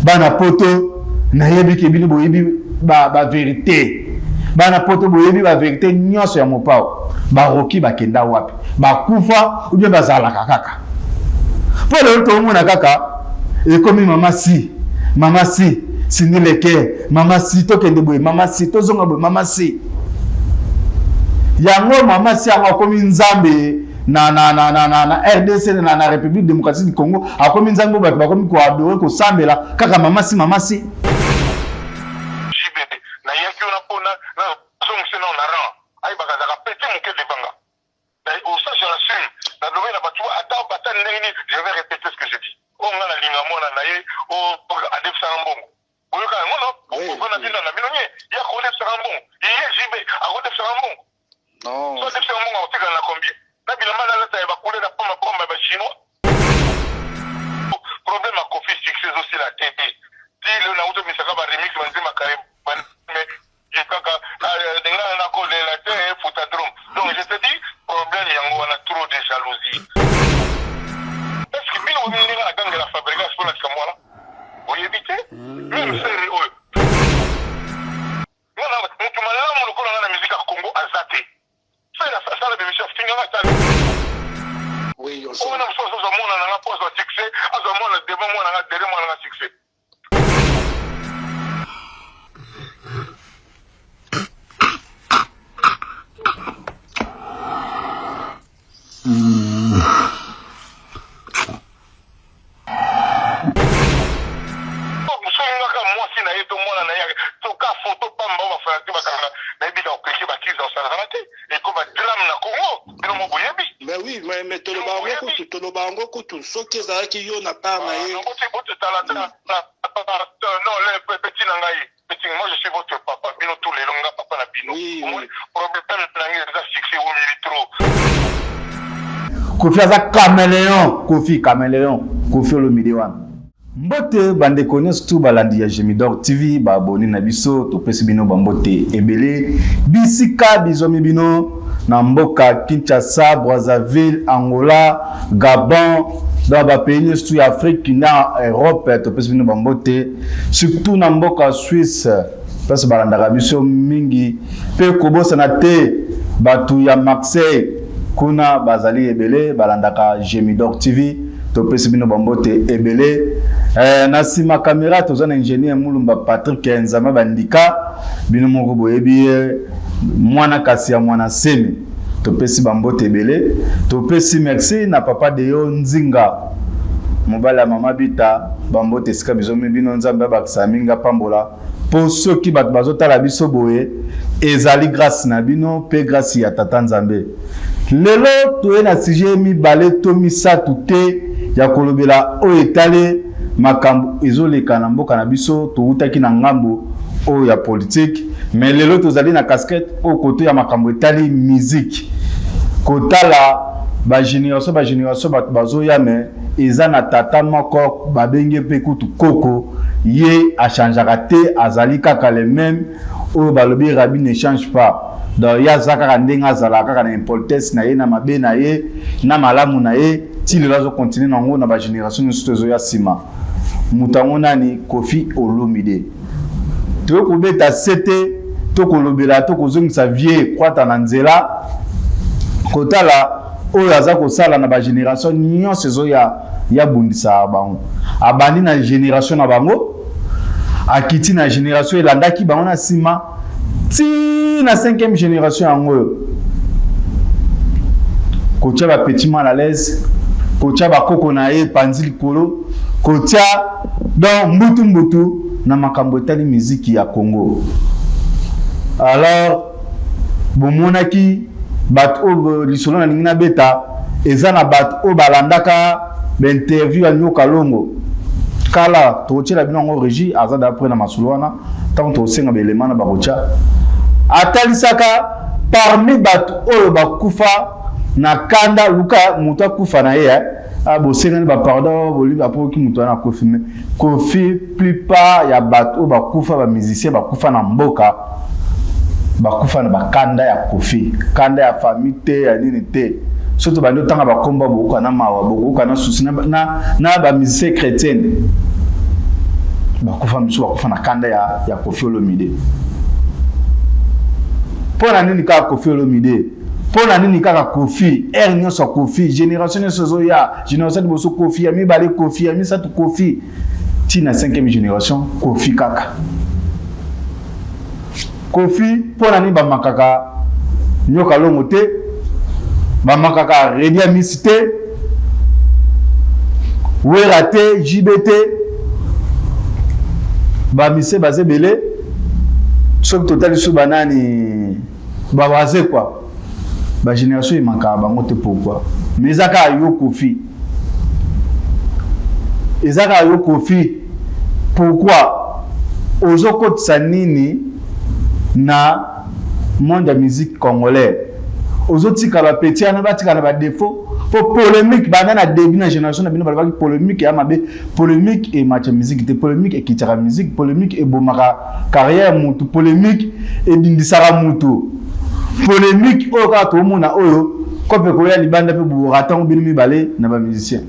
Bana poto nayebi ke bino boyebi ba, ba verite. Bana poto boyebi ba verite nyonso ya Mopao. Ba Rocky bakenda wapi? Bakufa ou bien bazalaka kaka? Po lelo toomona kaka ekomi mama si, mama si, Cindy Leke, mama si tokende boye, mama si tozonga boye, mama si. Yango mama si yango akomi nzambe na, na, na, na, na, na RDC na, na République démocratique du Congo akomi nzambe oyo bato bakomi koadore kosambela kaka mama si mama si. JB nayaki wana mpo na nazongisa nao na rang ayebaka azalaka petit moke devant nga oh ça je l'assume nalobi na bato ata ata ndenge nini je vais répéter ce que je dis oyo nga nalinga mwana na ye oyo adefisaka mbongo boyoka yango no okona bino na bino nye ye akodefisaka mbongo ye JB akodefisaka mbongo Non. So adefisaka mbongo akotikala na combien na bilamba nalata ya bacouleur ya pamba pamba ya bachinois problème ya Koffi succès ezosila te ti lelo nauti omisaka ba remix ba nzemba kare mais kaka nga nakolela te futa drum donc je te dis problème yango wana trop de jalousie est ce que bino boyebi ndenge nagangela Fabregas mpo nakisa mwana boyebi te même Ferre oyo nga na motu malamu lokola nga na musique ya Congo aza te Ferre asala bemission afinga nga ata Oui, on oyo na mosusu azozwa mwana na nga mpo azwa succès azwa mwana devant mwana nga derrière mwana nga succès. Soki nga kaka mwasi na ye to mwana na ye to ka photo pamba oyo ba fanatique bakanga nayebi ka koklike ba crise osalaka te ekoma drame na Congo bino mo boyebi. Mais oui, mais toloba yango kutu, toloba yango kutu soki ezalaki yo na part na ye. Non, bote tala tala non le petit na ngai petit moi je suis votre papa bino tout lelo nga papa na bino. Oui, oui. Problème na ngai eza succès wumeli trop. Koffi aza cameleon, Koffi cameleon, Koffi Olomide wana. Mbote ba ndeko nionso tout balandi ya Gemidor TV ba abonnes na biso topesi bino ba mbote ebele bisika bizwami bino na mboka Kinshasa, Brazzaville, Angola, Gabon donc ba pays nionso tout ya Afrique na Europe topesi bino ba mbote surtout na mboka Suisse place balandaka biso mingi pe kobosana te batu ya Marseille kuna bazali ebele balandaka Gemidor TV topesi bino bambote ebele eh, na nsima kamera toza na ingénieur Mulumba Patrick Nzamba Bandika bino moko boyebi ye mwana kasi ya mwana semi topesi bambote ebele topesi merci na papa Deo Nzinga mobali ya mama Bita bambote esika bizomi bino Nzambe abakisa mingi apambola po soki bato bazotala biso boye ezali grâce na bino pe grâce ya tata Nzambe. Lelo toye na sujet mibale to misatu te ya kolobela oyo etali makambo ezoleka na mboka na biso. Towutaki na ngambo oyo ya politique mais lelo tozali na casquette oyo koto ya makambo etali musique, kotala ba generation ba generation bato bazoya mais eza na tata moko babengi ye pe kutu koko, ye a changeaka te azali kaka le meme oyo balobi Rabbi ne change pas donc ye aza kaka ndenge azalaka kaka na impolitesse na ye na mabe na ye na malamu na ye ti lelo azo continuer na yango na ba generation nionso to ezoya sima moto yango nani Koffi Olomide toye kobeta sete to kolobela to kozongisa vieux Kwata na nzela kotala oyo aza kosala na ba generation nionso ezoya ye abundisaka bango abandi na generation na bango akiti na generation elandaki bango na sima ti na cinquième generation yango oyo kotia ba petit mal à l'aise kotia bakoko na ye panzi likolo kotia donc mbutu mbutu na makambo etali miziki ya Congo alors bomonaki bato oyo lisolo nalingi nabeta eza na bato oyo balandaka bainterview ya Nyoka Longo kala tokotiela bino yango regie aza d'après na masolo wana ntango tokosenga baelema na bakotya atalisaka parmi bato oyo bakufa na kanda luka moto akufa na ye eh. Ah, bosengani ba pardon bolibi apoki moto wana akufi me Koffi plupart ya bato oyo bakufa ba musicien bakufa na mboka bakufa na bakanda ya Koffi kanda ya famille te ya nini te soki tobandi otanga bakomba bokoka na mawa bokoka na susi na, na, na ba musicien chrétienne Bakufa misusu bakufa na kanda ya, ya Koffi Olomide. Mpo na nini kaka Koffi Olomide? Mpo na nini kaka Koffi? Heure nyonso ya Koffi, generation nyonso ezoya, generation liboso Koffi, ya mibale Koffi, ya misato Koffi, ti na cinquième generation Koffi kaka. Koffi, mpo na nini bamakaka Nyoka Longo te? Bamakaka Reddy Amisi te? Wera te, JB te? Ba mise baza ebele. Soki totali su banani ba Wazekwa, ba generation emakaka bango te pourquoi? Mais eza kaka yo Koffi. Eza kaka yo Koffi. Pourquoi ozokotisa nini na monde ya musique congolais? Ozotika ba petit wana batika na ba défaut po polemique banda na début na génération na bino balobaki polemique ya mabe, polemique ematcha musique te, polemique ekitaka musique, polemique ebomaka carrière ya mutu, polemique edindisaka mutu. Polemique oyo kaka tomona oyo kope koya libanda pe boratango bino mibale na ba musiciens.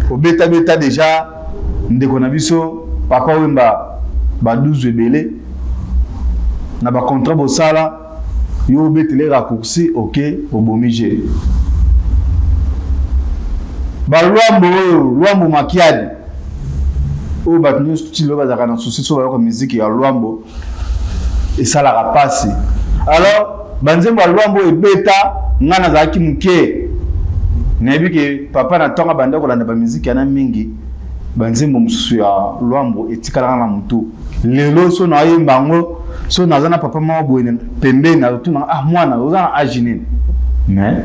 Obeta beta deja ndeko na biso Papa Wemba ba 12 ebele na ba contrat bosala yo obetele raccourci ok obomi je. Ba Luambo oyo Luambo Makiadi oyo bato nyonso ti lelo bazalaka na souci so bayoka miziki ya Luambo esalaka pasi. Alors banzembo ya Luambo ebeta nga nazalaki moke, nayebi ke papa na ntongo abanda kolanda bamiziki yana mingi, banzembo mosusu ya Luambo etikalaka na motu. Lelo so nayemba yango, so naza na papa moko boye pembeni, nazotuna ah mwana oza na age nini? Mais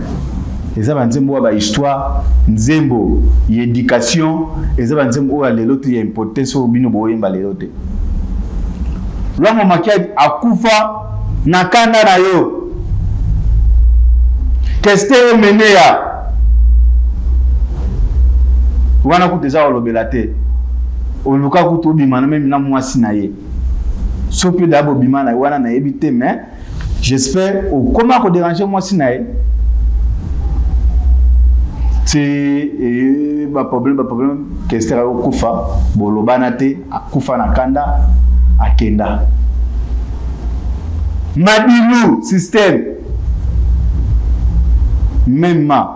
eza banzembo oyo ba histoire, nzembo ya education, eza banzembo oyo ya lelo te ya importance oyo bino boyemba lelo te. Luambo Makiadi akufa na kanda na yo. Kester Emeneya wana kutu eza kolobela te, oluka kutu obima na meme na mwasi na ye, soki da bobima na wana nayebi te, mais j'espère okoma ko déranger mwasi na ye ti eh, ba problème ba problème. Kester akokufa bolobana te, akufa na kanda akenda. Madilu système mema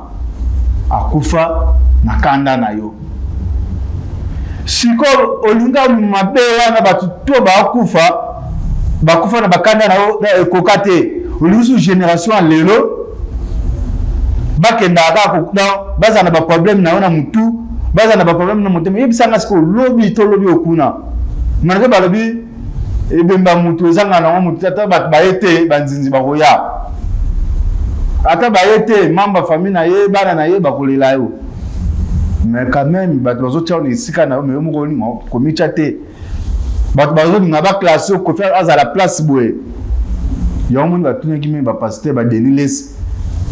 akufa na kanda na yo. Sikoyo olinga mabe wana bato to bakufa bakufa na bakanda na yo ekoka te, olingi su generation ya lelo bakendaka kaka bazala na baproblème na yo na mutu, bazala na baproblème na motema. Yebisa nga sikoyo lobi to lobi okuna malgré balobi ebemba mutu ezanga nango mutu, ata bato baye te banzinzi bakoya, ata baye te mamba famille na ye bana na ye bakolela yo, mais quand même bato bazotia na esika na yo, mais yo moko olinga komitya te. Bato bazolinga ba classe oyo Koffi azala place boye. Yango moni batunaki meme ba pasteur ba Denis Lessi.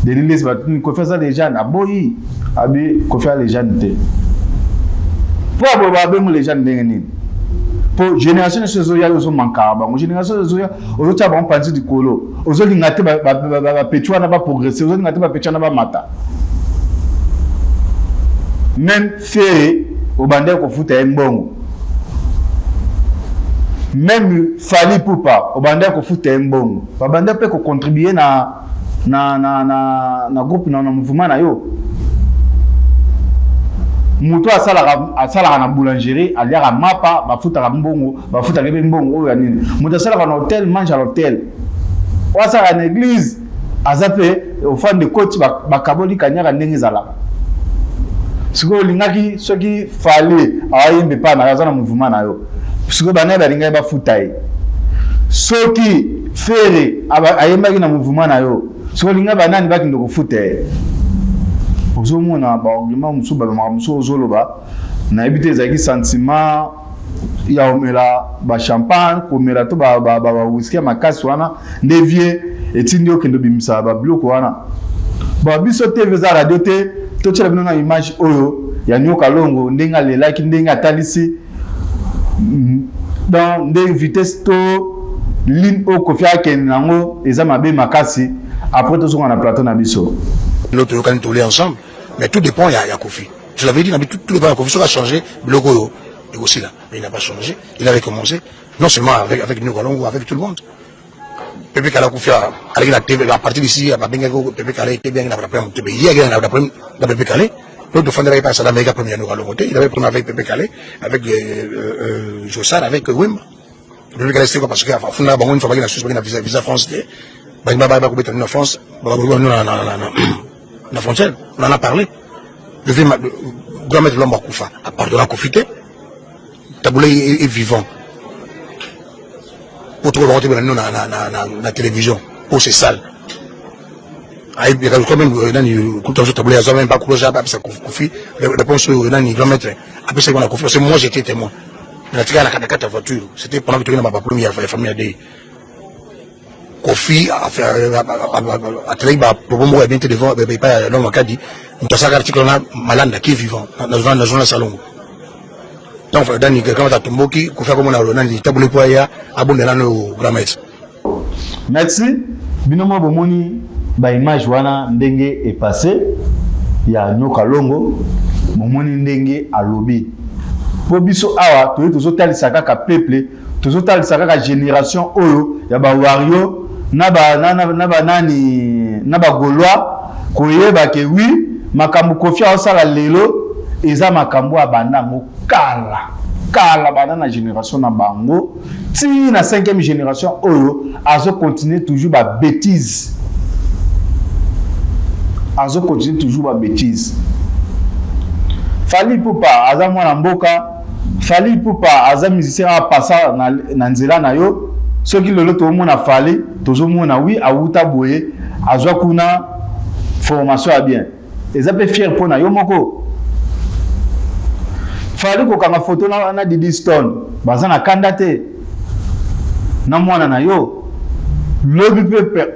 Denis Lessi batuni Koffi aza lejane, aboyi abi Koffi aza lejane te. Po aboyi babengo lejane ndenge nini? Po génération nyonso ezoya yo ozomankaka bango, génération ezoya ozotia bango panzi likolo, ozolinga te ba petit wana ba progresser, ozolinga te ba petit wana bamata. Même Ferre obandaki kofuta ye mbongo, meme Fally Ipupa obandaki kofuta ye mbongo, babandaki mpe kocontribue na, na, na, na, na groupe na, na mouvement na yo. Moto asalaka asalaka na boulangerie aliaka mapa, bafutaka mbongo, bafutaka mpe mbongo oyo ya nini. Moto asalaka na hotel mange à l'hôtel, oyo asalaka na église aza mpe ofande koti bakaboli kanyaka ndenge ezalaka. Sikoyo olingaki soki Fally ayembe epai na yo, aza na mouvement na yo, sikoyo banani balingaki bafuta ye? Soki Ferre ayembaki na mouvement na yo, sikoyo olingaki banani bakende kofuta ye? Ozomona ba argument mosusu, ba makambo mosusu ozoloba, nayebi te ezalaki sentiment ya komela ba champagne, komela to ba, ba, ba, ba whisky ya makasi wana nde vie etindi okende obimisa ba biloko wana. Bon, biso TV eza radio te, totiela bino na image oyo ya Nyoka Longo ndenge alelaki, ndenge atalisi donc nde vitesse to ligne oyo Koffi akende nango eza mabe makasi. Après tozonga na plateau na biso. L'autre toyokani tolia ensemble, mais tout dépend ya, ya Koffi. Je l'avais dit, tout, tout le temps, Kofi a changé, biloko oyo ekosila. Mais il n'a pas changé, il a recommencé, non seulement avec, avec Nyoka Longo, avec tout le monde. Pepe Kala Kofi alaki na TV, à partir d'ici, babengaki Pepe Kala était bien na problème te, ye akei na problème na Pepe Kale. L'autre tofandaki pa Saddam ayeka premier Nyoka Longo te, il avait problème avec Pepe Kale, avec Jossart, avec Wemba. Pepe Kale, c'était quoi? Parce que afundaka bango une fois baki na Suisse, baki na visa, visa France te, baki bakobeta na France, na, na, na, na, na frontière, on en a parlé. Le vieux grand maître Lomba Koufa a pardonné Kofi te. Tabu Ley est vivant. Pour trouver na, na, na, na, na télévision, pour c'est sale. Quand même, nani kuta zo Tabu Ley aza même pas courage apesa Kofi réponse oyo nani grand maître apesaki wana Kofi, parce que moi, j'étais témoin. Natikala na kati ya voiture, c'était pendant que toki na baproblème ya famille ya dei. Kofi atelaki bapropos moko ya bien te devant epai ya Lombo Makadi. Moto asalaka article wana, Malanda, qui est vivant, na zona salongo. Donc dani grand maître atomboki, Kofi akomona nani, Tabu Ley, po aya abondela nano grand maître. Merci. Bino mwa bomoni baimage wana ndenge epasse ya Nyoka Longo, bomoni ndenge alobi. Mpo biso awa toye, tozotalisa kaka peuple, tozotalisa kaka génération oyo ya bawarriors na banani na bagaulois, koyeba ke wi, makambo Kofi aosala lelo eza makambo abanda yango kala kala, banda na génération na bango ti na cinquième génération oyo. Azocontinue toujours babêtises, azocontinue toujours babêtises. Fally Ipupa aza mwana mboka, Fally Ipupa aza musicien apasa na nzela na yo. Soki lelo tozomona Fally, tozomona wi awuta boye, azwa kuna formation ya bien, eza mpe fier mpo na yo moko. Fally kokanga foto na Didi Stone, baza na kanda te na mwana na yo. Lobi mpe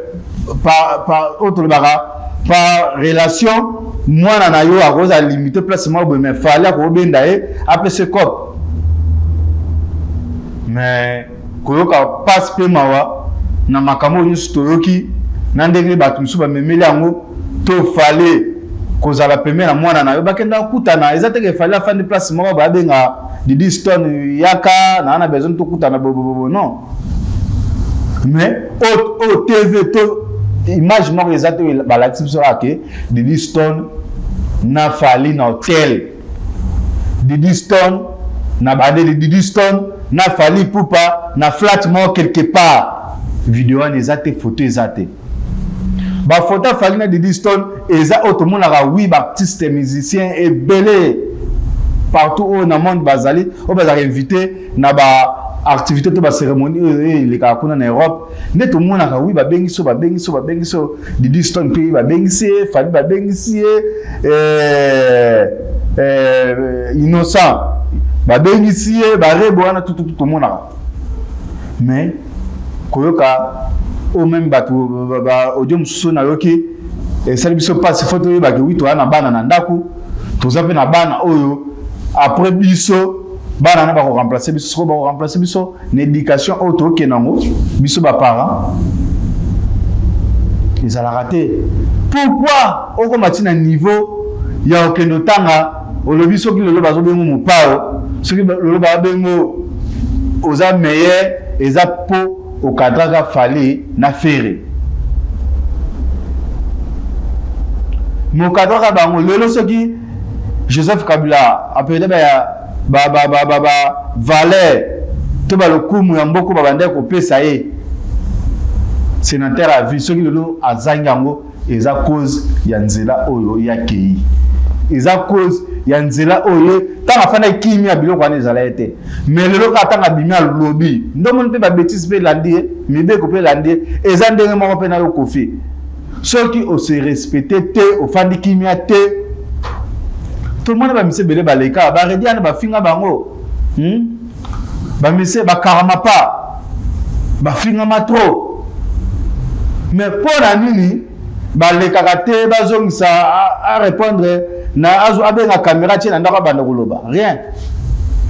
oyo tolobaka par relation, mwana na yo akozala limité place moko boye, mais Fally akobenda ye, apesa cope. Mais koyoka mpasi mpe mawa na makambo oyo nyonso toyoki na ndenge bato mosusu bamemeli yango. To Fally kozala pembe na mwana na yo, bakenda kokutana, eza teke Fally afandi place moko, babenga Didi Stone: "Yaka naa na besoin tokutana bobobobo." Non, mais oyo TV to image moko eza te, balakisi biso kaka ke Didi Stone na Fally na hotel, Didi Stone na bandeli, Didi Stone na Fally Ipupa na flat moko quelque part. Video wana eza te, photo eza te. Bafoto ya Fally na Didi Stone eza oyo tomonaka wi, baartiste musicien ebele partout oyo na monde bazali, oyo bazalaka invité na baactivité to bacérémonie oyo elekaka kuna na Europe, nde tomonaka wi babengisi oyo, babengisi oyo, babengisi oyo. Didi Stone mpe babengisi ye, Fally babengisi ye, Innocent babengisi ye, barebo wana tututu tomonaka. Mais koyoka oyo même bato baaudio mosusu nayoki, esali biso mpasi. Fo toyebaki wi, toza na bana na ndako, toza mpe na bana oyo après biso, bana na bakoremplace biso. Sikoyo bakoremplace biso na éducation oyo tokende yango, biso baparent ezalaka te. Pourquoi okoma ntina niveau ya kokende otanga? Olobi soki lelo bazobengo mopao, soki lelo babengo oza meilleur, eza mpo okadraka Fally na Ferre, mokadraka bango. Lelo soki Joseph Kabila apele ba valeur to balokumu ya mboka babandaki kopesa ye, sénateur à vie, soki lelo azangi yango, eza cause ya nzela oyo yakei, eza cause ya nzela oyo ntango afandaki kimia, biloko wana ezala ye te. Mais lelo kaka ntango abimi, alobi ndomoni mpe babêtises mpe elandi ye, mibeko mpe elandi ye. Eza ndenge moko mpe na yo Kofi, soki ose respecte te, ofandi kimia te. Tomoni bamise ebele baleka baredi wana, bafinga bango, Bamise bakarama pa bafingama trop, mais mpo na nini balekaka te bazongisa, arépondre na abenga caméra tie na ndako, abanda koloba? Rien.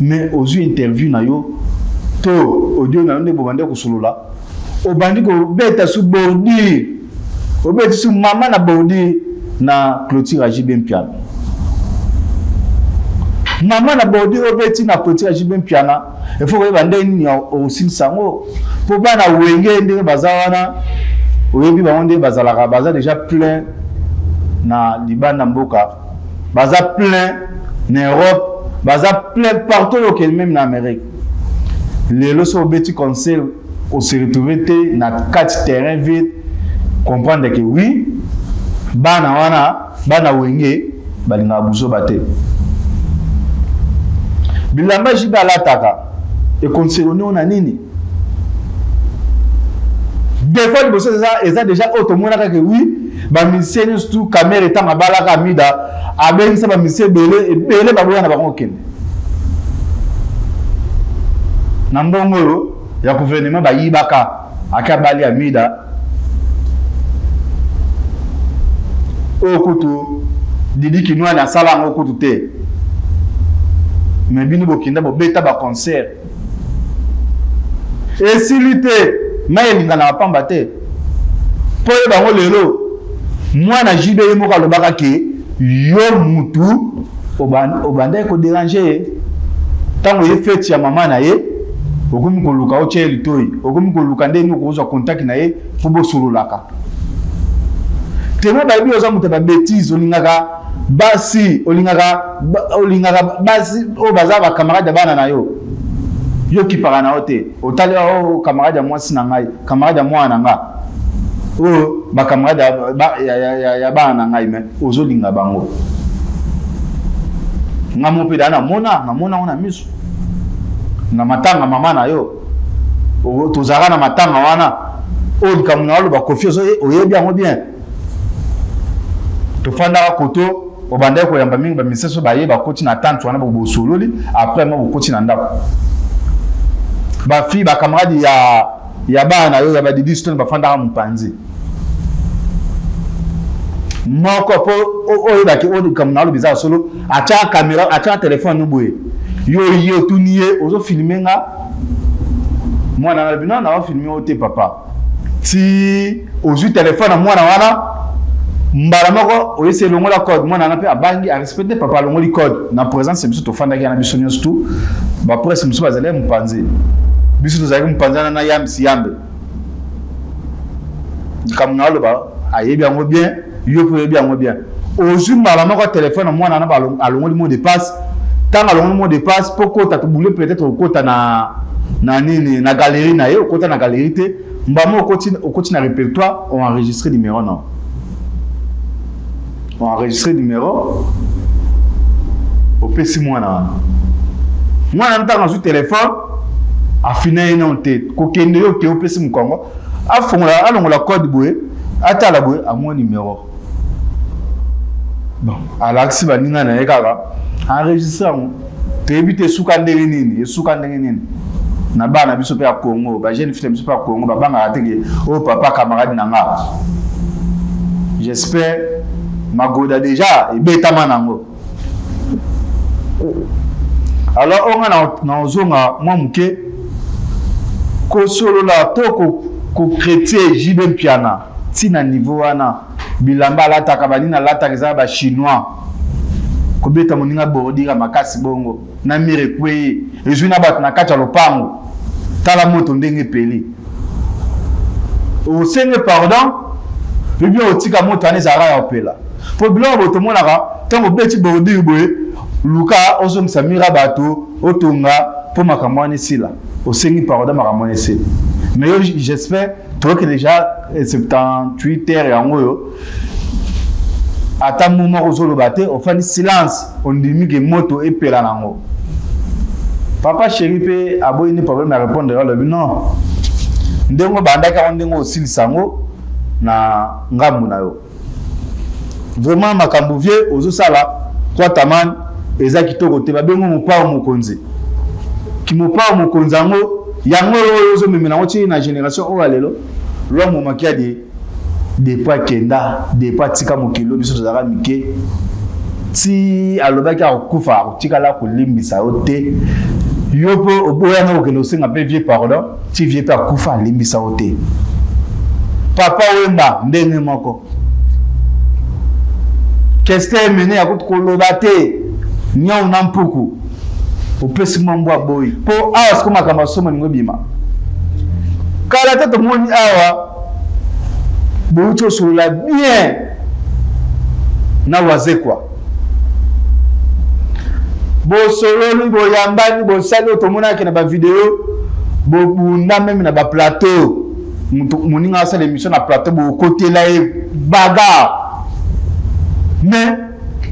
Mais ozwi interview na yo to audio na yo nde bobandi kosolola, obandi kobeta su bordure, obeti su mama na bordure na clôture ya JB Mpiana. Mama na bordure obeti na politique ya JB Mpiana, il faut koyeba ndenge nini osilisa yango mpo bana wenge ndenge baza wana, oyebi bango ndenge bazalaka, baza déjà plein na libanda mboka, baza plein na Europe, baza plein partout oyo okende, même na Amérique. Lelo soki obeti concert, ose retrouve te na kati terrain vide, comprendre que oui, bana wana, bana wenge balingaka buzoba te. Bilamba JB alataka econcerner oyo na nini? Des fois liboso eza déjà oyo tomonaka ke oui, bamusicien nyonso tu Kamerhe ntango abalaka Amida, abengisa bamusicien ebele ebele, baboya na bango okende na mbongo oyo ya gouvernement bayibaka. Ake abali Amida oyo kutu Didi Kinwani asala yango kutu te. Me bino bokenda bobeta baconcert, esili te. Mai elinganaka pamba te. Mpo ye bango lelo mwana JB ye moko alobaka ke yo mutu obandaki kodéranger ye ntango ye feti ya mama na ye, okomi koluka otya ye litoi, okomi koluka ndenge nini okozwa contact na ye mpo bosololaka. Temo bayebi oza moto ya babêtises, olingaka basi, olingaka basi oyo baza bacamarade ya bana na yo. Yo okipaka na yo te, otali oyo camarade ya mwasi na ngai, camarade ya mwana na nga, oyo bacamarade ya bana na ngai, me ozolinga bango. Nga mo mpe daa namona ngo na miso na matanga mama na yo. Tozalaka na matanga wana oyo likambo na oloba, Kofi, oyebi yango bien. Tofandaka koto, obandaki koyamba mingi bamiseso baye bakoti na tante wana, bosololi, après mo bokoti na ndako. Bafille, bacamarade ya bana na yo ya badidi stone bafandaka mopanzi moko, mpo oyebaki oyo likambo na oloba eza solo. Atiaka caméra, atiaka telefone no boye, yo ye otuni ye: "Ozofilmer nga?" Mwana na bino: "Naofilmer oyo te, papa." Ti ozwi telefone na mwana wana, mbala moko oyesi elongola code. Mwana wana mpe abangi, arespecter papa, alongoli code na présence biso. Tofandaki wana biso nyonso tu, bapresse mosusu bazali mopanzi, biso tozalaki mopanzi wana na yambisi yambe. Likambo na aloba, ayebi yango bien, yo mpe oyebi yango bien. Ozwi mbala moko telefone na mwana wana, alongoli mot de passe. Ntango alongoli mot de passe mpo kota, tobule peut-être okota na nini, na galerie na ye, okota na galerie te, mbama okoti na répertoire, oenregistre numéro na oenregistre numéro, opesi mwana wana. Mwana ntango azwi telefone, afina ye nano te, kokende yo ke opesi mokongo, afongola, alongola code boye, atala boye, amoni numéro. Bon, alakisi baninga na ye kaka, enregistre yango. Toyebi te esuka ndenge nini, esuka ndenge nini. Na bana biso mpe ya Congo, bajeune fille biso mpe ya Congo babangaka te ke oyo papa camarade na nga. J'espère magoda déjà ebetama nango. Alors oyo nga na ozonga mwa moke kosolola to kocritiquer JB Mpiana ntina niveau wana, bilamba alataka, banini alataka, eza bachinois, kobeta moninga bordure makasi bongo na mire ekwei, ezwi na bato na kati ya lopango. Tala moto ndenge epeli, osenge pardon bibi, otika moto wana ezalaka ya opela. Mpo biloko boye tomonaka, ntango obeti bordure boye, luka ozongisa mire ya bato, otonga mpo makambo wana esila. Osengi pardon, makambo wana esila. Mais yo, j'espère toyoki déjà 78 heures yango oyo, ata mo moko ozoloba te, ofandi silence, ondimi ke moto epela nango. Papa Chéri mpe aboyi ni problème ya répondre, alobi non, ndenge obandaki yango, ndenge osilisa yango na ngambu na yo. Vraiment, makambo vie ozosala Kwataman eza kitoko te. Babengo mopao mokonzi, kimopao mokonzi yango, yango oyo ozomemela yango ti na génération oyo ya lelo. Lwambo Makiadi, depuis akenda, depuis atika mokili oyo, biso tozalaka mike ti alobaki akokufa, akotikala kolimbisa yo te. Yo mpe oboyanga kokende kosenga mpe vie pardon, ti vie mpe akufa, alimbisa yo te. Papa Wemba ndenge moko, Kester Emene yakuti koloba te. Niau na mpuku opesi mwa mbwa boyi po awa siko makambo ya somo elingi obima. Kala te tomoni awa bowuti osolola bien na Wazekwa. Bosololi, boyambani, bosali oyo tomonaki na ba video, bobunda meme na ba plateau. Mutu moninga asala emission na plateau bokotela ye bagarre. Mais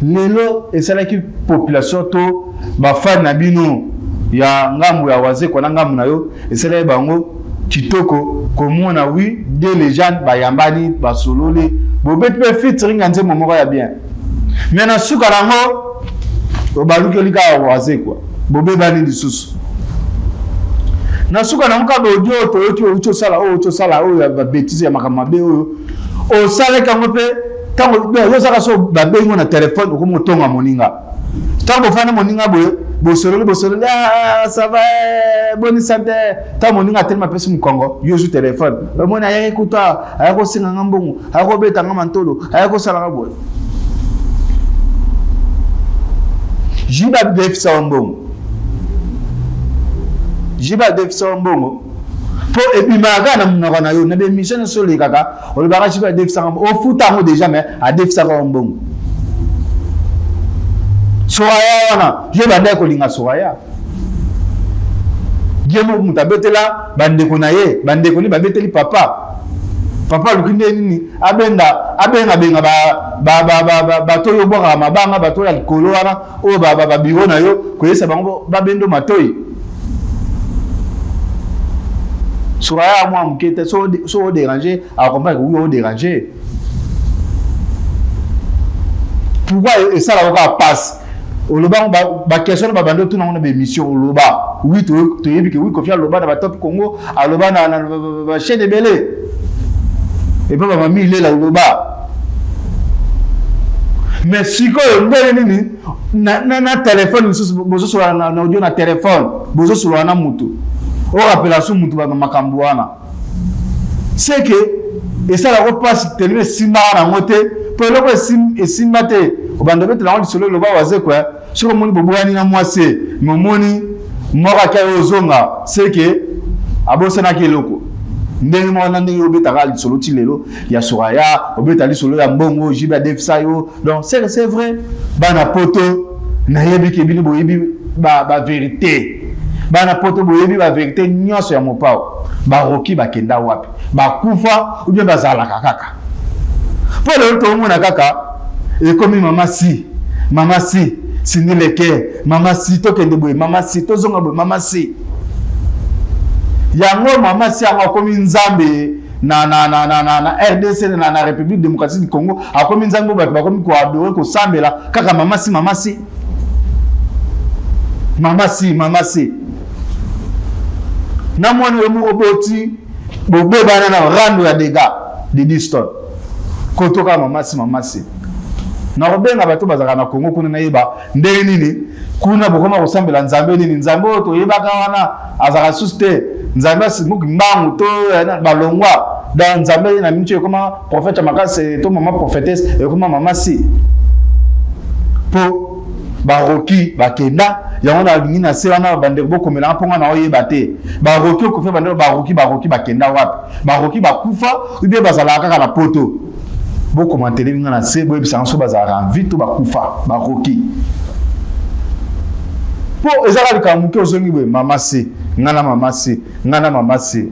lelo esalaki population to ba fan na bino ya ngambo ya Wazekwa na ngambo na yo esalaki bango kitoko komona oui deux legendes bayambani basololi bobeti pe featuring ya nzembo moko ya bien mais na suka nango obalukeli kaka Wazekwa bobebani lisusu na suka nango kaka audio oyo toyoki outi osala oyo outi osala oyo ya babetise ya makambo mabe oyo osalaki yango mpe ntango yo ozaka so babengi yo na telefone okomi kotonga moninga ntango bofandi moninga boye bosololi bosololi ah, ça va eh, boni sante ntango moninga atelemi apesi mokongo yo ozwi telefone omoni ayaki kutu awa ayaki kosenga nga mbongo ayaki kobeta nga mantolo ayaki kosala nga boye jiba abefisa yo mbongo jiba adefisa yo mbongo mpo ebimaka kaka na monoko na yo na baemission nyonso olekaka olobaka jiba adefisaka ofuta yango deja mais adefisaka yo mbongo soraya wana ye bandaki kolinga soraya ye moko moto abetela bandeko na ye bandeko ni babeteli papa papa aluki nde nini abenda abengabenga bato oyo obwakaka mabanga bato oyo ya likolo wana oyo babiro na yo koyesa bango babendo matoi soraya mwa moke te so oderange akomprendre oui oderange pourquoi esalaka kaka passe oloba ba question na babandi otuna ngo na baémission oloba oui toyebi ke oui kofi aloba na batop congo aloba na bachaîne ebele epa bamami ilela oloba mais sikoyo ndenge nini na, na, na telefone mosusu bozosolola na, na audio na telefone bozosolola na motu orapela su motu makambo wana c'est que esalaka mpasi telema esimbaka nango te mpo eloko esimba te obanda obetela yango lisolo eloba wazekwa soki omoni boboyani na mwasi me omoni moko akai ozonga seke abosanaki eloko ndenge moko na ndenge obetaka lisolo ti lelo ya soraya obeta lisolo ya mbongo jibe adefisa yo donc c'est c'est vrai bana poto nayebi ke bino boyebi ba, ba verité bana poto boyebi ba verité nyonso ya mopao baroki bakenda wapi bakufa ou bien bazalaka kaka mpo lelo toomona kaka ekomi mama si mama si sindi leke mama si tokende boye mama si tozonga boye mama si yango mama si yango akomi nzambe na, na, na, na, na, na rdc na, na république démocratique du congo akomi nzambe oyo bato bakomi koadore kosambela kaka mama si mama si mama si mama si na mwana oyo moko boti bobebana na rando ya dega didiston kotoka mama si mama si nakobenga bato bazalaka na congo kuna nayeba ndenge nini kuna bokoma kosambela nzambe nini nzambe oyo toyebaka wana azalaka susu te nzambe asimuki mbangu to eh, balongwa donc nzambe na miniti ekoma prophète ya makasi to mama prophétesse ekoma mama si mpo baroki bakenda yango nalingi na se wana bandeko bokomelanga mpo nga na oyeba te baroki okofi bandeko baroki baroki bakenda wapi baroki bakufa ubie bazalaka kaka na poto bokomantele nga na se boyebisa nga so bazalaka en vie to bakufa baroki mpo ezaka likambo moke ozongi boye mama se nga na mama se nga na mama se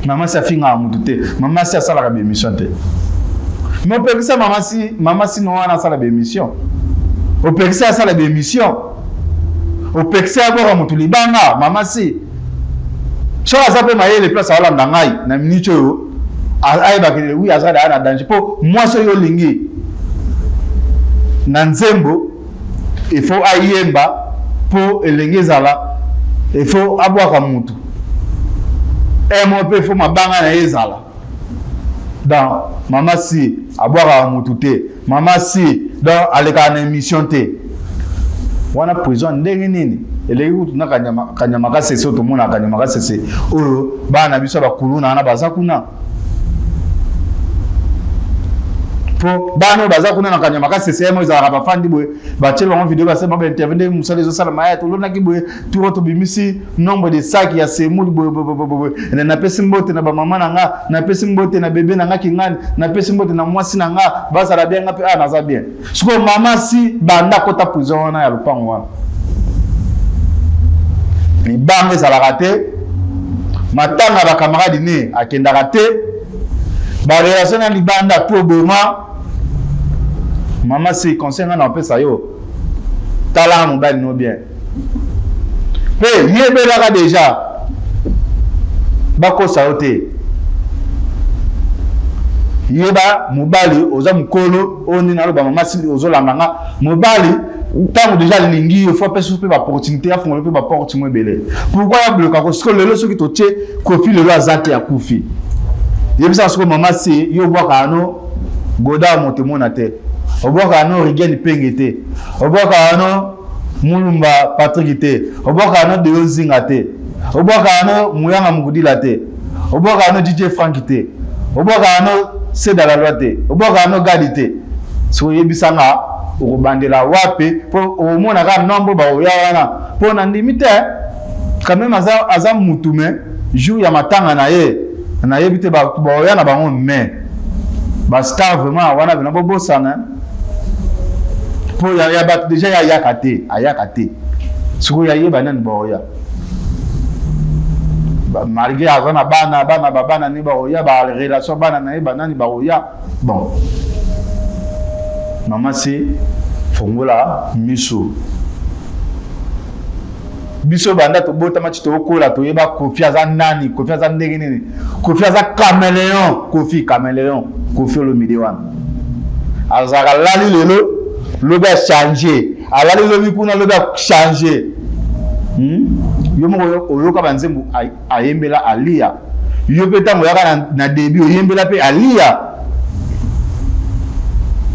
mama si afingaka motu te mama si asalaka baémission te mais opekisa mama si mama si no wana asala baémission opekisa asala baémission opekisa abwaka motu libanga mama si soki aza mpe mayele place aolanda ngai na minute oyo ayebaka wi aza daa na danger mpo mwasi oyo olingi na nzembo il faut ayemba mpo elenge ezala il faut abwaka mutu emo mpe il faut mabanga na ye ezala donc mama si abwakaka mutu te mama si donc alekaka na émission te wana prison ndenge nini eleki kutu na kanyama kasese oyo tomonaka kanyama kasese oyo bana na biso ya bakuluna wana baza kuna. Po bana oyo baza kuna na kanyama kasese oyo ezalaka bafandi boye, batieli bango video, basali bango bainterview ndenge mosala ezosalama. Ya tolonaki boye, turo tobimisi nombre de sac ya semoule boye boye boye boye. Napesi mbote na bamama na nga, napesi mbote na bebe na nga kingani, napesi mbote na mwasi na nga, bazala bien, nga mpe ah naza bien. Sikoyo mama si banda akota prison wana ya lopango wana, libanga ezalaka te, matanga bakamarade ne akendaka te, barelation na libanda to boma. Mama si, conseil nga na opesa yo, tala mobali no bien mpe yebelaka deja, bakosa yo te. Yeba mobali, oza mokolo oyo nini aloba. Mama si, ozolanda nga, mobali ntango deja alingi yo, faut apesa mpe baopportunité, afungola mpe baporte mo ebele. Pourquoi ya blokako? Sikoyo lelo soki totie Kofi lelo aza te, akufi, yebisaka sikoyo mama si, yo obwaka ano Godard moto emona te, obwaka ano Rigen Penge te, obwaka ano Mulumba Patrick te, obwaka ano Deo Nzinga te, obwaka ano Muyanga Mukudila te, obwaka ano DJ Frank te, obwaka ano Seda la loi te, obwaka ano Gadi te. Soki oyebisanga, okobandela wapi? Mpo okomona kaka nombre bakoya wana, mpo nandimi te quand même aza mutu. Mais jour ya matanga na ye, nayebi te bato baoya na bango, mais bastar vraiment wana bena bobosana, mpo ya bato deja yayaka te, ayaka te. Sikoyo yayeba nani baoya, malgré aza na bana, bana babana ne baoya, barelation bana na ye banani baoya. Bon, mama se, fongola miso. Biso banda tobotama ti tokola, toyeba Kofi aza nani, Kofi aza ndenge nini. Kofi aza caméléon, Kofi caméléon. Kofi Olomide wana azalaka lali lelo, lobi achange, alali lobi kuna, lobi achange. Yo moko oyoka banzembo ayembela Alia. Yo mpe ntango oyaka na début, oyembela mpe Alia,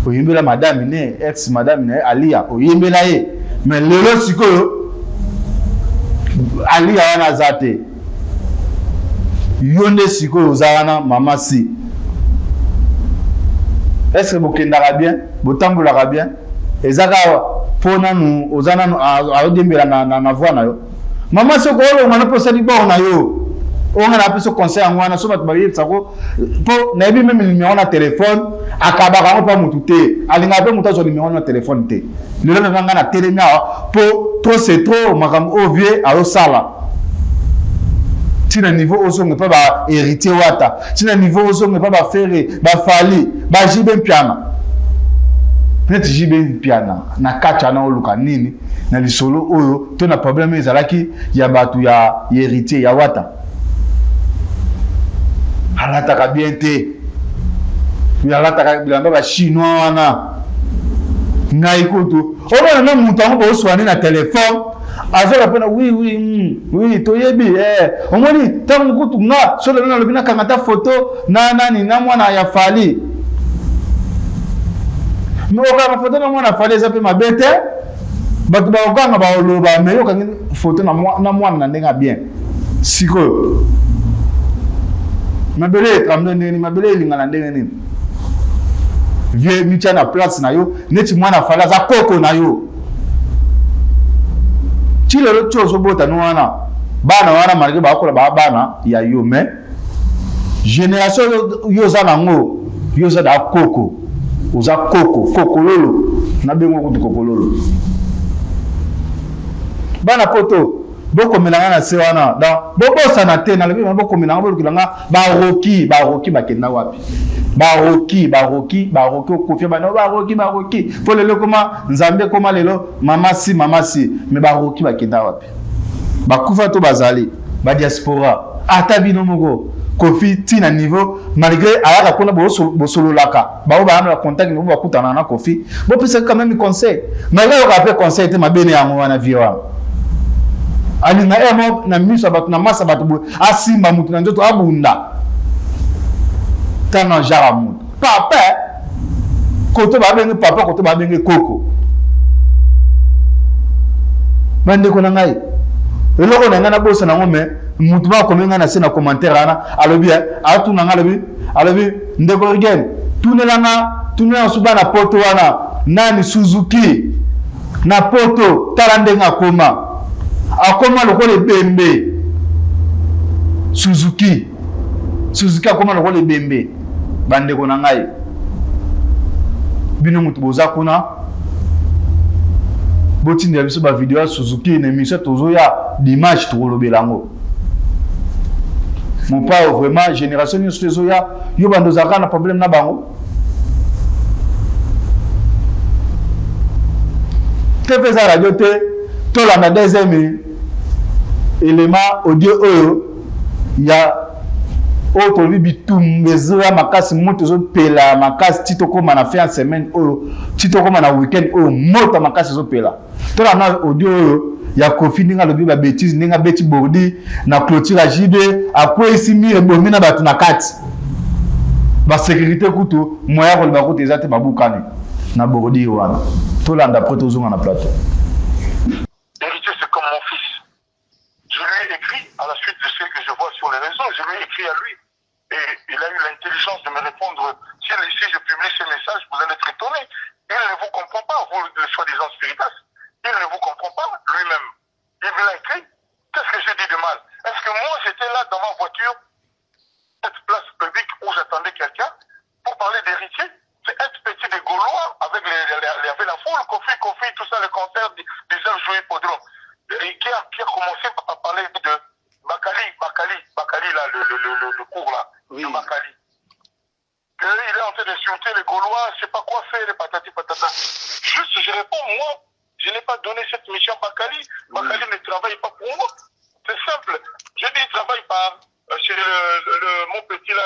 oyembela madame ne, ex madame na ye Alia, oyembela ye. Mais lelo sikoyo Alia wana aza te, yo nde sikoyo oza wana. Mama si, est ce que bokendaka bien, botambolaka bien? Eza kaka mpo nanu oza nanu aodiembela na voix na yo. Mama, soki olongwa na mposa libor na yo, oyo nga napesa conseil yango wana. So bato bayebisako, mpo nayebi même numéro na telefone akabaka yango mpa motu te, alingaka mpe motu azwa numéro na telefone te. Lelo mema nga na telemi awa mpo trop c'est trop. Makambo oyo vieux azosala, ntina niveau ozonga mpa bahéritier Wata, ntina niveau ozonga mpa baFerre, baFally, baJB Mpiana. Neti JB Mpiana na kati wana, oluka nini na lisolo oyo to na problème oyo ezalaki ya bato ya héritier ya Wata? Alataka bien te, alataka bilamba bachinois wana. Ngai kutu omona na moto yango boswane na telefone, azoka mpena oui, toyebi eh. Omoni ntango kutu nga so lelo nalobi nakanga ta foto na nani, na mwana ya Fally. Mais okanga foto na mwana Fally eza mpe mabe te, bato bakokanga, baoloba. Mais yo okangi foto na mwana na ndenge ya bien. Sikoyo mabele etremble ndenge nini? Mabele elingana ndenge nini? Vieux, mitia na place na yo. Neti mwana Fally aza koko na yo, ti lelo ti ozobota no wana bana wana, malgré bakola baa bana ya yo, mais génération yo oza nango, yo oza da koko, oza koko kokololo, nabengo kutu kokololo. Bana poto, bokomela nga na se wana. Donc bobosana te, nalobi bokomela nga, bolukela nga baroki. Baroki bakenda wapi? Baroki, baroki, baroki, okofia bana baroki, baroki, mpo lelo ekoma nzambe, ekoma lelo mama si, mama si. Mais baroki bakenda wapi? Bakufa to bazali badiaspora? Ata bino moko, Kofi ntina niveau, malgré ayaka kuna, bosololaka, bao baya na contact bo bakutana na Kofi, bopesaki quand même conseil. Malgré ayoka mpe conseil te, mabene yango wana. Vieux wana alinga ye mo na miso ya bato, na masa bato boye, asimba motu na nzoto, abunda tana genre ya motu papa. Koto babenge papa, koto babenge koko. Bandeko na ngai, eloko na ngai nabosana yango, mais motu moko akomi ngai na se na commentaire wana, alobi, atuna ngai, alobi, ndeko Rigen, tunela nga. Tuna na suba na poto wana nani Suzuki na poto, tala ndenge akoma, akoma lokola ebembe. Suzuki, Suzuki akoma lokola ebembe. Bandeko na ngai, bino moto boza kuna, botindela biso ba video ya Suzuki na emission tozoya dimanche, tokolobela yango. Mopao vraiment génération nyonso ezoya, yo bando ozalaka na problème na bango te mpe eza radio te. Tolanda deuxième élément audio oyo ya oyo tolobi bitumba ezoya makasi, moto ezopela makasi ti tokóma na fin ya semaine oyo, ti tokóma na weekend oyo, moto makasi ezopela. Tolanda audio oyo ya Koffi, ndenge alobi ba bêtises, ndenge abeti bordi na clôture ya JB, akweyisi mur, ebomi na bato na kati, ba sécurité kutu moya koloba kutu eza te, babukani na bordure wana. Tolanda, après tozonga na plateau. Héritier, c'est comme mon fils. Je lui ai écrit à la suite de ce que je vois sur les réseaux. Je lui ai écrit à lui. Et il a eu l'intelligence de me répondre. Si, si je publie ce message, vous allez être étonné. Il ne vous comprend pas, vous, le soi-disant spiritas. Il ne vous comprend pas lui-même. Il vous l'a écrit. Qu'est-ce que j'ai dit de mal? Est-ce que moi, j'étais là dans ma voiture, cette place publique où j'attendais quelqu'un pour parler d'héritier? C'est un petit des Gaulois avec, les, la foule, Koffi, Koffi, tout ça, le concert des heures jouées hippodrome. Et qui a commencé à parler de Bakali, Bakali, Bakali, là, le cours là, de Bakali. Qu'il est en train d'insulter les Gaulois, je sais pas quoi faire, les patati patata. Juste, je réponds, moi, je n'ai pas donné cette mission à Bakali. Bakali ne travaille pas pour moi. C'est simple. Je dis, il travaille par, chez mon petit là,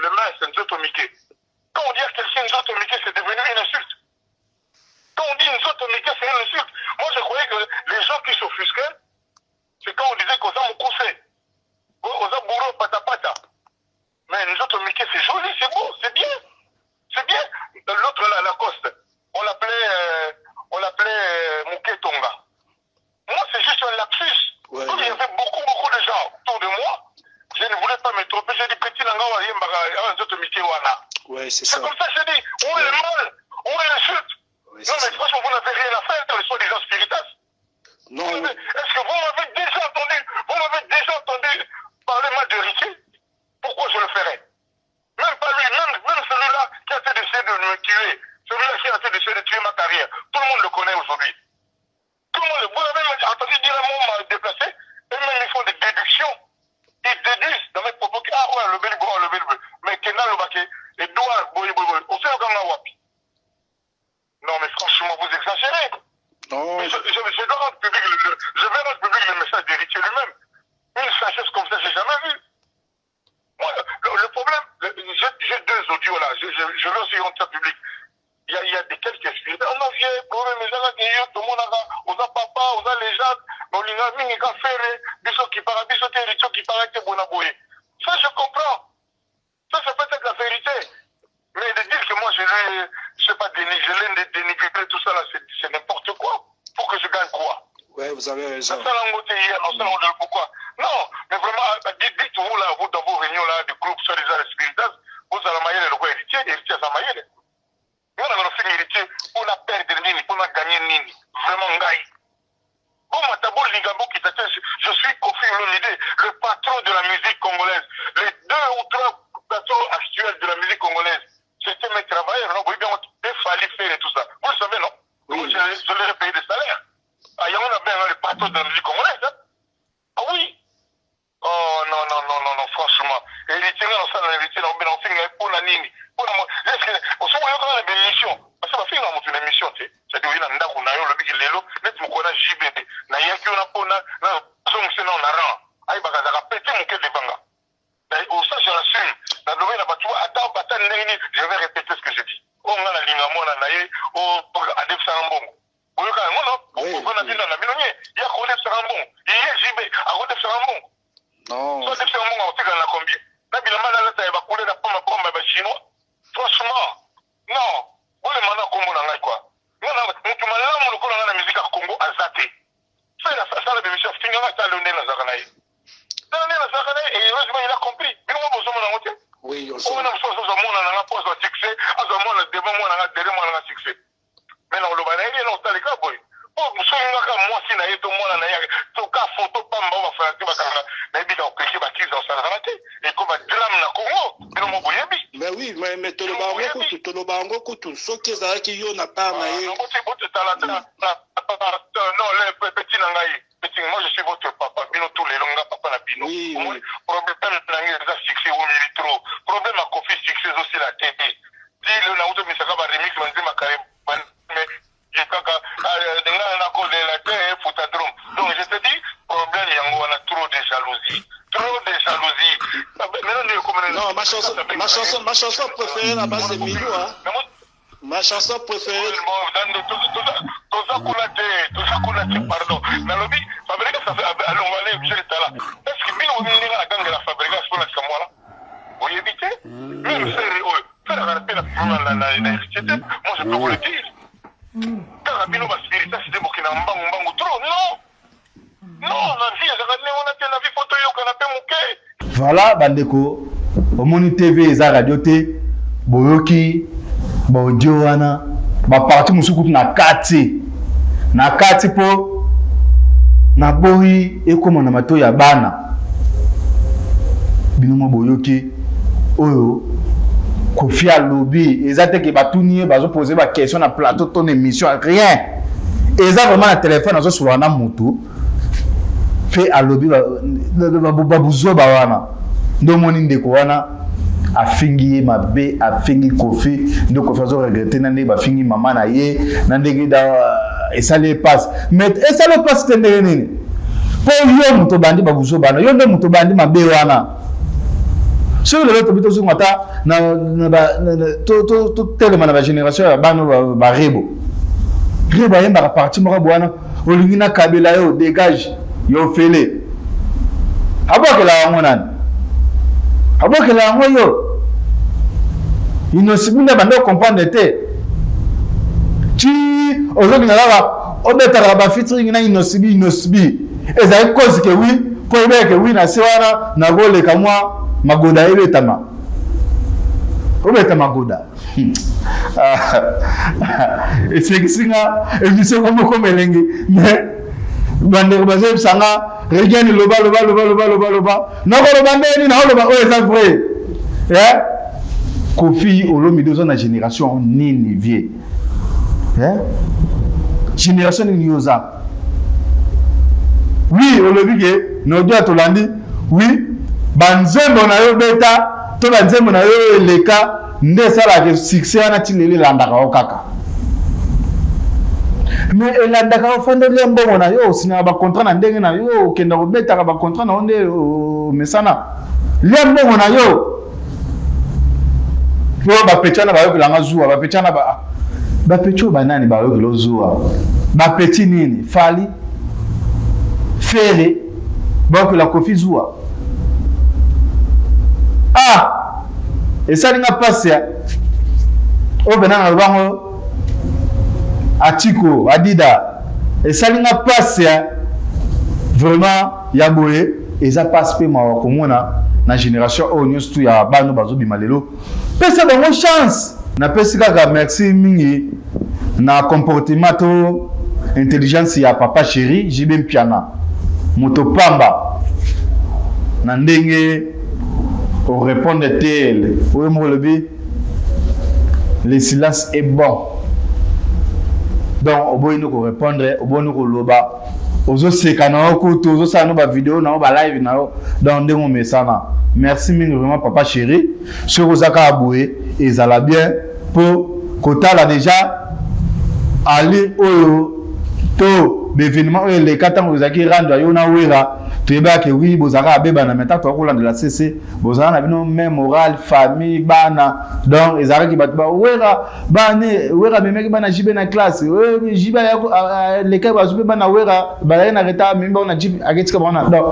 le mince, Nzoto Mike. Quand on dit à quelqu'un Nzoto Mike, c'est devenu une insulte. Quand on dit Nzoto Mike, c'est une insulte. Moi, je croyais que les gens qui s'offusquaient, c'est quand on disait qu'oza mokuse, oza bourreau patapata. Mais Nzoto Mike, c'est joli, c'est beau, c'est bien. C'est bien. L'autre là, Lacoste, on l'appelait Mouké Tonga. Moi, c'est juste un lapsus. Comme il y avait beaucoup, beaucoup de gens autour de moi, je ne voulais pas me tromper. J'ai dit, petit na nga, Nzoto Mike wana. Ouais, c'est ça. C'est comme ça que j'ai dit. Où est le mal? Où est l'insulte? Ouais, Non, c'est mais ça. franchement, vous n'avez rien à faire dans les soi-disant spiritas. Non, non. Est-ce que vous m'avez déjà entendu, vous m'avez déjà entendu parler mal de Ricky? Pourquoi je le ferais? Même pas lui, même celui-là qui a été d'essayer de me tuer, celui-là qui a été d'essayer de tuer ma carrière, tout le monde le connaît aujourd'hui. Tout le monde, vous avez entendu dire un mot m'a déplacé, et même ils font des déductions. Ils déduisent dans mes propos que, ah ouais, le bel bon, le bel bon. Mais Kenan Lobake, Edouard, boy, boy, boy, on sait le wapi. Non, mais franchement, vous exagérez. Non. Mais je dois rendre public je vais rendre public le message d'héritier lui-même. Une sagesse comme ça, j'ai jamais vu. Moi, le problème, j'ai deux audios là, je vais aussi rendre ça public. Il y a des quelques excuses. Oh non, vieux, problème, ezalaki yo, tomonaka, oza papa, oza légende, mais olinga mingi ka Ferre, biso kipara, biso te, héritier kipara te, bona boye. Ça, je comprends. Ça, c'est peut-être la vérité. Mais de dire que moi, je l'ai, je sais pas, dénigré, je l'ai dénigré, tout ça là, c'est n'importe quoi. Pour que je gagne quoi? Ouais, vous avez raison. Ça, ça, hier, non, ça, pourquoi? Non, mais vraiment, dites-vous là, vous, dans vos réunions là, de groupe, soi-disant, les spiritas, vous allez mailler le héritier, héritier, ça mailler. Nous, on a fait héritier, on a perdu nini, on a gagné nini. Vraiment, ngai. Bon, Matabo Ligambo je suis Koffi Olomide, le patron de la musique congolaise. Les deux ou trois patrons actuels de la musique congolaise, c'était mes travailleurs, non? Oui, bien, il fallait faire et tout ça. Vous le savez, non? Oui. Je leur ai payé des salaires. Ah, il y en a bien le patron de la musique congolaise. Hein? Ah oui. Oh non, non, non, non, non, franchement. Héritier, non, ça, héritier, non, mais non, c'est pour la nini. Pour la est-ce que, au second, il y a une émission. Parce que, ma fille, une émission, tu sais. C'est-à-dire, il y a une ndako na yo, lobi lelo, net moko na JB, na yaki na pona, na zongisi na na rang. Ay bakazaka petit moke devant nga. Ça, je l'assume. Na domaine na bato, ata ata ndenge nini, je vais répéter ce que je dis. Oh, nga na linga mwana na ye, oh, adefisaka mbongo. Oyoka yango, non? Okona bino na bino nye, ya kodefisaka mbongo. Ye JB, akodefisaka mbongo. Non. So adefisaka mbongo, akotikala na combien? Na bilamba nalata ya bakule na pamba pamba ya bachinois. Franchement, non. Bolema na kombo na ngai quoi. Nga na mutu malamu lokola nga na musique ya Congo aza te. Sala sala bémission finga nga, tala nde nazalaka na ye. Tala nde nazalaka na ye et heureusement il a compris. Bino mo bozomona yango te. Oui, Oyo na mosusu azozwa mwana na nga mpo azwa succès, azwa mwana devant. Devant mwana nga, derrière mwana nga succès. Mais na koloba na ye nde na kotaleka boye. Po soki nga kaka mwasi na ye to mwana na ye to ka photo pamba oyo ba fanatique bakanga nayebi na kokeke ba crise osalaka te ekoma drame na Congo bino mo boyebi. Mais oui, mais toloba yango kutu, toloba yango kutu soki ezalaki yo na part na ye. Ah, bote bote tala tala non le petit na ngai petit moi je suis votre papa bino tout lelo nga papa na bino. Oui, oui. Problème na ngai eza succès wumeli trop. Problème ya Koffi succès ezosila te. Ti lelo nauti obimisaka ba remix ba nzembo ya kare mais je kaka nga nakolela te futa drum. Donc je te dis problème yango wana trop de jalousie. Trop de jalousie. Maintenant nde ekomela. Non, ma chanson préférée là-bas, c'est Milou, hein. Ma chanson préférée. Toza kuna te, toza kuna te, pardon. Nalobi Fabregas alongwa na Michel Tala. Est-ce que bino boyebi ndenge nagangela Fabregas mpona likambo wana? Boyebi te. Même Ferre oyo, Ferre azala mpe na problème na héritier te. Moi, je peux vous le dire. Kaka bino baspiritas te bokenda mbangu mbangu trop. Non non, na vie ezalaka ndenge wana te. Na vie faut toyokana mpe moke. Voilà bandeko, omoni TV eza radio te. Boyoki baaudio wana, baparti mosusu kutu na kati na kati mpo naboyi ekóma na matoi ya bana. Bino mwa boyoki oyo Koffi alobi. Eza te ke batuni ye, bazopose baquestion na plateau to na émission, rien. Eza vraiment na telefone, azosolola na motu mpe alobi babuzoba wana. Nde omoni ndeko wana afingi ye mabe, afingi Koffi. Nde Koffi azoregretter na ndenge bafingi mama na ye, na ndenge esali ye mpasi. Mais esali ye mpasi te ndenge nini? Mpo yo moto obandi babuzoba wana, yo nde moto obandi mabe wana. Soki lelo tobi tozonga ata totelema na bagénération ya bana barebo, Rebo ayembaka parti moko boye wana: "Olingi nakabela yo, dégage yo fele." Abwakela yango nani? Abwakela yango yo Innoss'B. Nde bande comprendre te ti ozolinga kaka obetaka bafeaturing na Innoss'B. Innoss'B ezali cause ke wi mpo oyebaka ke wi na se wana nakoleka mwa magoda ebetama, obeta magoda. Esekisi nga. Émission ko moko melengi, mais bandeko bazoyebisa nga: "Regiani, loba, loba, loba, loba, loba, loba." Nakoloba ndeni? Naoloba oyo eza vrai. Koffi Olomide, oza na génération nini, vie? Génération nini yo oza? Oui, olobi ke na audio ya tolandi, oui, banzembo na yo beta to banzembo na yo eleka nde esalaka succès wana ti lelo elandaka yo kaka. Mais elandaka, ofandeli ya mbongo na yo, osinyaka bacontrat na ndenge na yo, okenda kobetaka bacontrat na yo nde omesana lia mbongo na yo. Po bapeti wana bayokelanga zuwa, bapeti wana, bapeti oyo banani bayokela ozuwa? Bapeti nini? Fally, Ferre bayokela Koffi zuwa. Ah, esalinga mpasi ya oyo mpena na lobango atiko adida. Esalinga mpasi ya vraiment ya boye. Eza mpasi mpe mawa komona na génération oyo nyonso tu ya bana bazobima lelo. Pesa bango chance. Napesi kaka merci mingi na comportement to intelligence ya papa chéri JB Mpiana, moto pamba, na ndenge orépondre te. Oyo moko olobi: "Le silence est bon." Donc oboyi no korépondre, oboyi no koloba, ozoseka na yo kutu, ozosala no bavideo na yo, balive na yo. Donc ndenge omesana, merci mingi vraiment, papa chéri. Soki oza kaka boye, ezala bien. Mpo kotala déjà ali oyo to baévénement oyo eleka ntango ezalaki rando ya yo na Wera, toyebaka ke wi bozalaka abebana. Mais ntango tokolandela cc, bozala na bino même moral, famille, bana. Donc ezalaki bato bawera bana, Wera amemaki bana JB na classe, JB alekaki, bazwi mpe bana Wera bazalaki na retard, amemi bango na jip, aketika bango na. Donc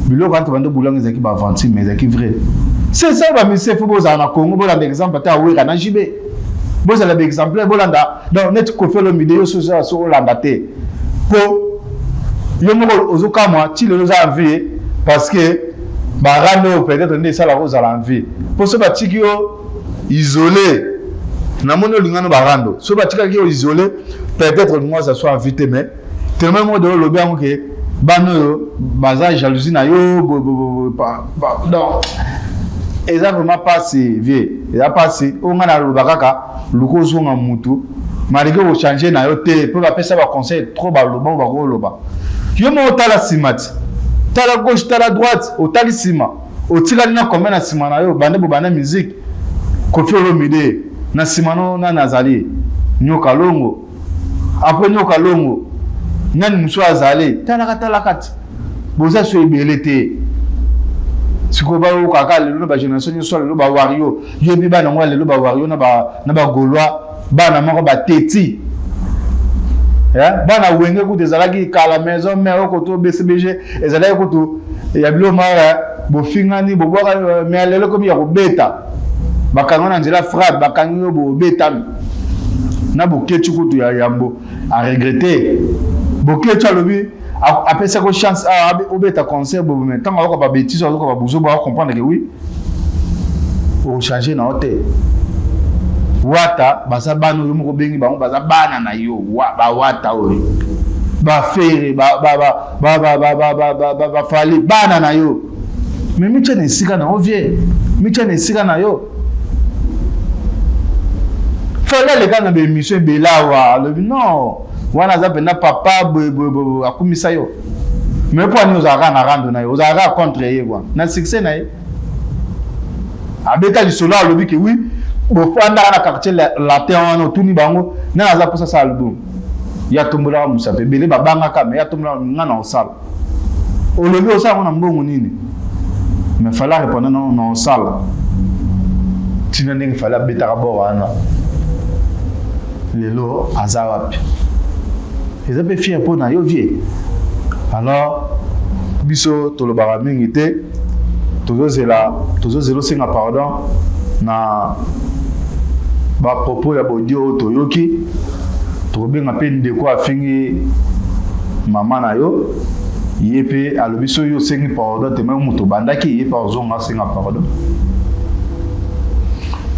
biloko wana tobandi bolango ezalaki baaventure, mais ezalaki vrai. C'est ça bamusicien. Faut bozala na Congo, bolanda exemple ata ya Wera na JB, bozala baexemplaire, bolanda. Donc neti Koffi Olomide, yo soki ozala, soki olanda te, mpo yo moko ozokamwa ti lelo oza en vie, parce que barande oyo peut-être nde esalaka ozala en vie. Mpo so batiki yo isolé. Namoni olinga no barando soki batikaki yo isole, peut-être olinga oza so envie te, mais tellement moko de olobi yango ke bana oyo baza jalousie na yo. Donc eza vraiment pasi, vie eza pasi. Oyo ngai naloba kaka, luka ozonga mutu malgré ochange na yo te, mpo bapesa baconseil trop, baloba oyo bakoloba. Yo moko otala nsima ti, tala gauche, tala droite, otali nsima, otikali na combien na nsima na yo? Bande bobanda musique, Koffi Olomide na nsima no nani azali? Nyoka Longo. Après Nyoka Longo, nani mosusu azali? Talaka, talaka ti boza so ebele te. Sikoyo bayokaka lelo na bagénération nyonso lelo bawario, yebi bana yango ya lelo bawario na bagaulois, bana moko bateti bana Wenge kutu ezalaki kala, Maison Mère oko to BCBG ezalaki kutu ya biloko moko, bofingani, bobwaka. Mais lelo komi ya kobeta, bakanga na nzela frappe, bakangi yo, bobetami na Bokeci kutu ya yambo aregretter. Bokeci alobi apesaki chance obeta concert bobo, mais ntango ayoka babêtises, azoka babuzo, bacomprendre ke oui, ochange na yo te. Wata baza bana oyo moko obengi bango, baza bana na yo, bawata oyo, baFerre, baFally, bana na yo. Mais mitya na esika na yo, vie, mitya na esika na yo. Fally aleka na baémission ebele awa, alobi non, wana aza mpenza papa boyeboye, akumisa yo. Mais mpo ani ozalaka na rando na ye, ozalaka contre ye wana na succès na ye? Abeta lisolo, alobi ke oui, bofandaka na Quartier Latin wana, otuni bango nani aza mposa asala album, ya tombolaka mosato ebele, babangaka, mais ya tombolaka nga na osala. Olobi osala ngo na mbongo nini? Mais Fally arépondre non, na osala ntina ndenge Fally abetaka bor wana. Lelo aza wapi? Eza mpe fier mpo na yo, vie. Alors biso tolobaka mingi te, tozozela, tozozela osenga pardon na bapropos ya bodio oyo toyoki. Tokobenga mpe ndeko afingi mama na yo, ye mpe alobi soki osengi pardon te, mais moto obandaki ye mpe azonga asenga pardon.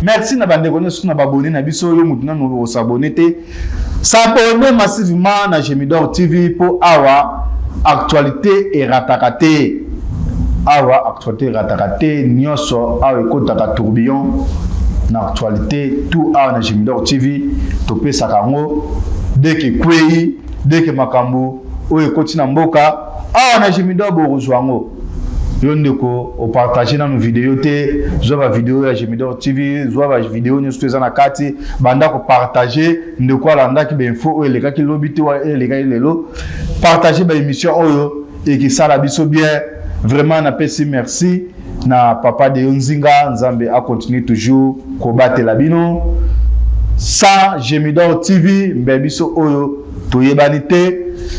Merci na bandeko nyonso na babone na biso. Oyo motu nanu osabone te, s'abonner massivement na Gemidor TV, mpo awa actualité erataka te, awa actualité erataka te. Nyonso awa ekotaka tourbillon na actualité, tout awa na Gemidor TV topesaka yango. Deke ekwei, deke makambo oyo ekoti na mboka, awa na Gemidor bokozwa yango. Yo ndeko opartage nanu video te, zwa bavideo ya Gemidor TV, zwa bavideo nyonso to eza na kati, banda kopartage. Ndeko alandaki bainfo oyo elekaki lobi te, oyo elekaki lelo, partage baémission oyo ekisala biso bien. Vraiment napesi merci na papa Deyo Nzinga, Nzambe acontinue toujours kobatela bino. Sans Gemidor TV mbe biso oyo toyebani te,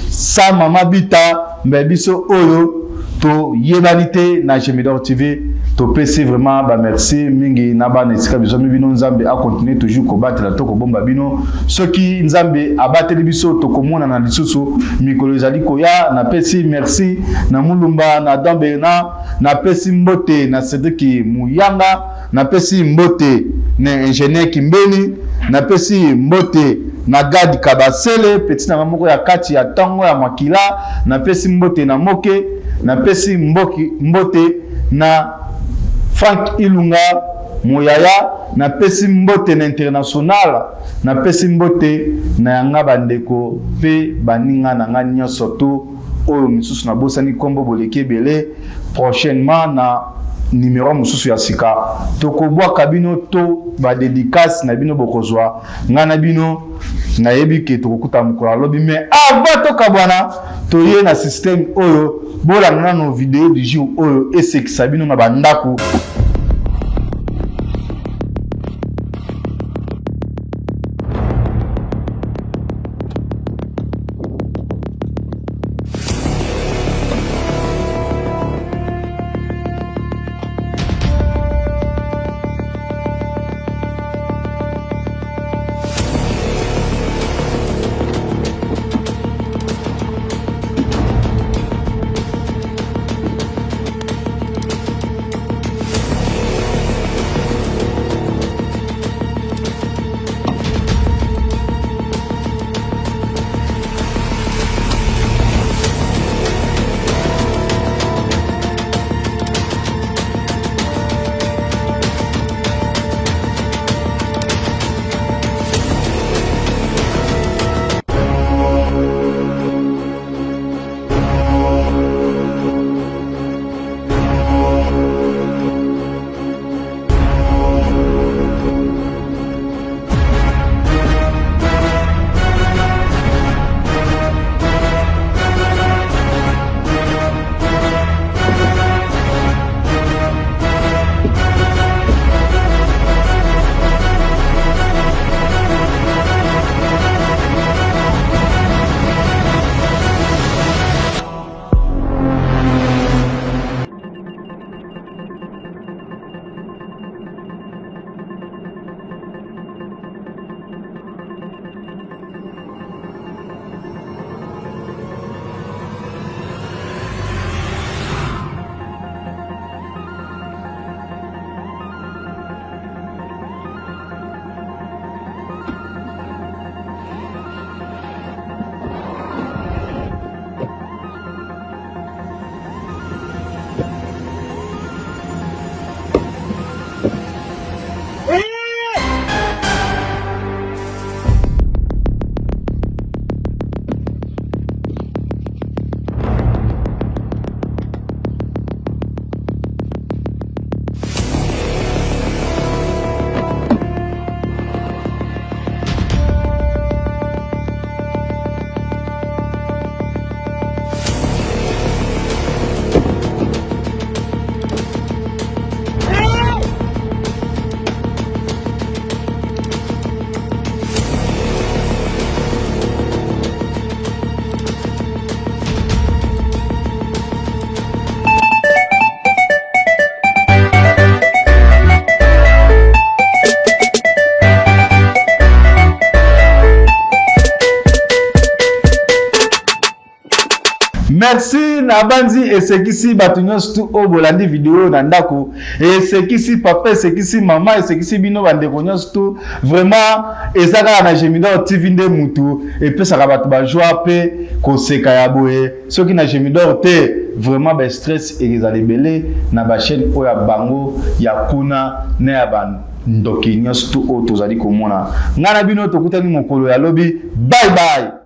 sans mama Bita mbe biso oyo toyebani te. Na Gemidor TV topesi vraiment bamerci mingi na bana esika bizwami bino. Nzambe acontinue toujours kobatela to kobomba bino. Soki Nzambe abateli biso, tokomonana lisusu mikolo ezali koya. Napesi merci na Mulumba, na Dan Bernard, napesi mbote na Cédrik Muyanga, napesi mbote na ingénieur Kimbeni, napesi mbote na Gad Kabasele, petit nanga moko ya kati ya ntongo ya makila, napesi mbote na Moke, napesi mboki mbote na Frank Ilunga Moyaya, napesi mbote na international, napesi mbote na yanga bandeko mpe baninga na nga nyonso to oyo misusu nabosani nkombo, boleki ebele. Prochainement na numero mosusu ya sika tokobwaka bino to badédicace na bino bokozwa ngai na bino. Nayebi ke tokokuta mokolo alobi, mais avant tokabwana, toye na système oyo. Bolanda nano video du jour oyo esekisa bino na bandako. Merci na banzi esekisi bato nyonso tu oyo bolandi video na ndako, esekisi papa, esekisi mama, esekisi bino bandeko nyonso tu. Vraiment eza kaka na Gemidor TV nde mutu epesaka bato bajoie mpe koseka ya boye. Soki na Gemidor te, vraiment ba stress ezala ebele na bachaîne oyo ya bango ya kuna na ya bandoki nyonso tu oyo tozali komona. Ngai na bino tokutani mokolo ya lobi. Bye bye.